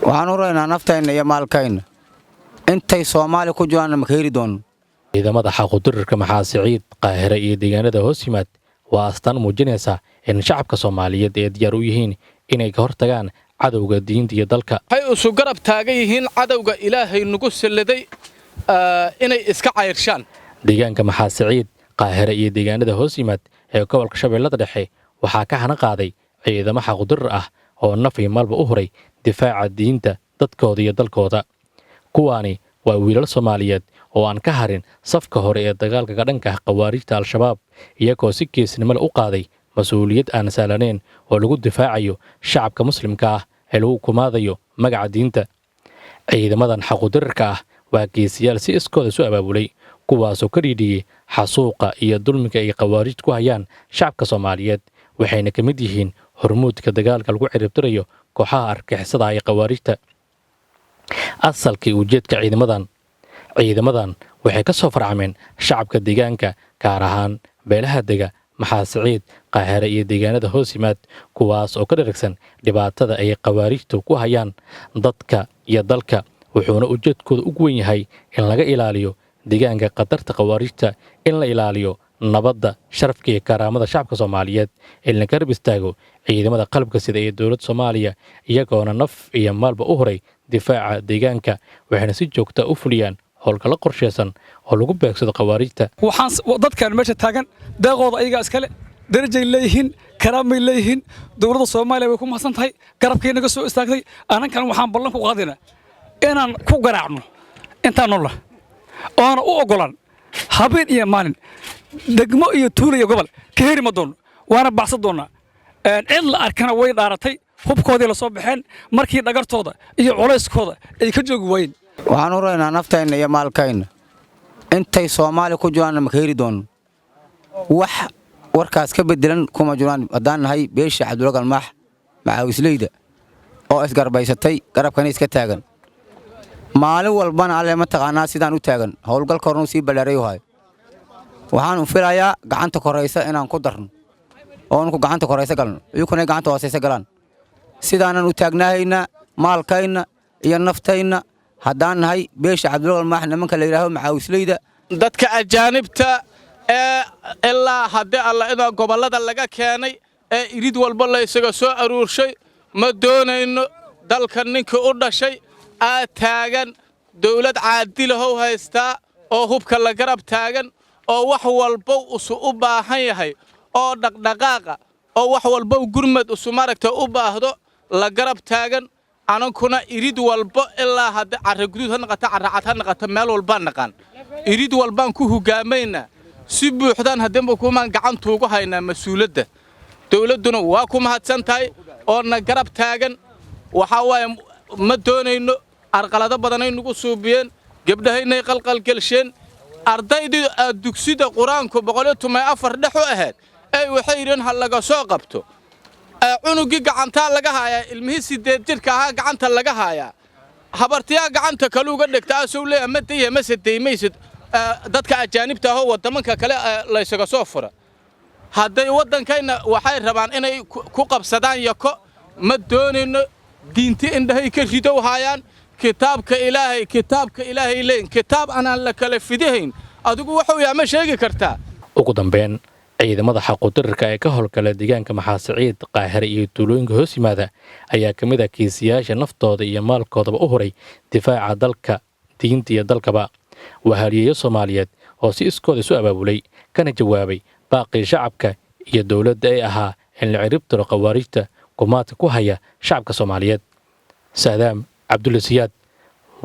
Waxaan u raynaa naftayna iyo maalkayna. Intay Soomaali ku jiraanna maka heri doonno. Ciidamada xaqudirirka Maxaa Siciid, Qaahire iyo deegaanada hoos yimaad waa astaan muujinaysa in shacabka Soomaaliyeed ee diyaar u yihiin inay ka hortagaan cadowga diinta iyo dalka. Waxay isu garab taagan yihiin cadowga Ilaahay nagu salladay inay iska cayrshaan. Deegaanka Maxaa Siciid, Qaahire iyo deegaanada hoos yimaad ee gobolka Shabeellada Dhexe waxaa ka hana qaaday ciidamo xaqudirir ah oo naf iyo maalba u huray difaaca diinta, dadkooda iyo dalkooda. Kuwaani waa wiilal Soomaaliyeed oo aan ka harin safka hore ee dagaalka ka dhanka ah khawaarijta Al-Shabaab, iyagoo si geesinimo leh u qaaday mas-uuliyad aan sahlanayn oo lagu difaacayo shacabka muslimka ah ee lagu kumaadayo magaca diinta. Ciidamadan xaqudirirka ah waa geesiyaal si iskooda isu abaabulay, kuwaasoo ka dhiidhiyey xasuuqa iyo dulmiga ay khawaarijtu ku hayaan shacabka Soomaaliyeed, waxayna ka mid yihiin hormuudka dagaalka lagu ciribtirayo kooxaha argagixisada iyo khawaarijta. Asalkii ujeedka ciidamadan waxay ka soo farcameen shacabka deegaanka, gaar ahaan beelaha dega Maxaa Siciid, Qaahire iyo deegaanada hoos yimaad, kuwaas oo ka dheragsan dhibaatada ay khawaarijtu ku hayaan dadka iyo dalka, wuxuuna ujeedkooda ugu weyn yahay in laga ilaaliyo deegaanka khatarta khawaarijta, in la ilaaliyo nabadda, sharafka iyo karaamada shacabka Soomaaliyeed, in la garab istaago ciidamada qalabka sida ee dowladda Soomaaliya, iyagoona naf iyo maalba u huray difaaca deegaanka, waxayna si joogta u fuliyaan howlgallo qorshaysan oo lagu beegsado khawaarijta. Waxaan dadkan meesha taagan deeqooda ayagaa iskale, darajay leeyihiin, karaamay leeyihiin. Dowladda Soomaaliya way ku mahadsan tahay garabkay naga soo istaagtay. Anankan waxaan ballan ku qaadaynaa inaan ku garaacno intaan nool oona u oggolaan habeen iyo maalin, degmo iyo tuulo iyo gobol ka heri ma doonno, waana baxsan doonnaa. Cid la arkana way dhaaratay, hubkoodii la soo baxeen markii dhagartooda iyo culayskooda ay ka joogi waayeen. Waxaan u raynaa naftayna iyo maalkayna. Intay Soomaali ku jiraanna maka heri doonno. Wax warkaas ka bedelan kuma jiraan haddaan nahay beesha Cabdulla Galmaax macaawisleyda oo isgarbaysatay, garabkana iska taagan. Maalin walbana alle mataqaanaa sidaan u taagan, howlgalka hornuu sii ballaaray u hayo. Waxaan filayaa gacanta koraysa inaan ku darno oo ku gacanta koraysa galno, iyukuna gacanta hoosaysa galaan. Sidaanan u taagnaahaynaa maalkayna iyo naftayna haddaan nahay beesha Cabdulla Galmaax, nimanka la yidhaaho macaawisleyda. Dadka ajaanibta ee ilaa haddii alla inaa gobollada laga keenay ee irid walba la isaga soo aruurshay ma doonayno. Dalka ninkii u dhashay aa taagan, dawlad caadilahow haystaa oo hubka la garab taagan oo wax walbow usu u baahan yahay oo dhaqdhaqaaqa oo wax walbow gurmad usu maaragta u baahdo la garab taagan. Anankuna irid walbo ilaa hadda carra guduud ha naqato, carra cad ha naqato, meel walbaan naqaan, irid walbaan ku hogaamaynaa si buuxdaan. Haddeenba kumaan gacantuugu haynaa mas-uuladda, dawladduna waa ku mahadsan tahay oo na garab taagan. Waxaa waaye ma doonayno arqalado badanay nagu suubiyeen, gebdhahaynay qalqalgelsheen, ardaydii dugsida qur-aanku 114 dhex u ahayd ey waxay yidheen ha laga soo qabto. Cunuggii gacantaa laga haayaa, ilmihii 8 jirka ahaa gacanta laga haayaa, habartiyaa gacanta kaluuga dhegta asuu leeyahay ma dayha mase deymaysid. Dadka ajaanibta ahoo waddamanka kale laysaga soo fura hadday waddankayna waxay rabaan inay ku qabsadaan yako. Ma doonayno. Diinti indhahay ka ridow haayaan kitaabka Ilaahay, kitaabka Ilaahay leeyin, kitaab anaan la kala fidihayn. Adigu wuxuu yaa ma sheegi kartaa? Ugu dambeyn, ciidamada xaqudirirka ee ka howlgala deegaanka Maxaa Siciid, Qaahire iyo tuulooyinka hoos yimaada ayaa ka mid ah kiisiyaasha naftooda iyo maalkoodaba u huray difaaca dalka, diinta iyo dalkaba. Waa haliyeeyo Soomaaliyeed oo si iskooda isu abaabulay, kana jawaabay baaqii shacabka iyo dowladda ee ahaa in la ciribtiro khawaarijta kumaadka ku haya shacabka Soomaaliyeed. Saadaam Cabdulle Siyaad,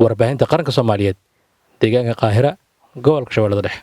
warbaahinta qaranka Soomaaliyeed, deegaanka Qaahira, gobolka Shabeellada Dhexe.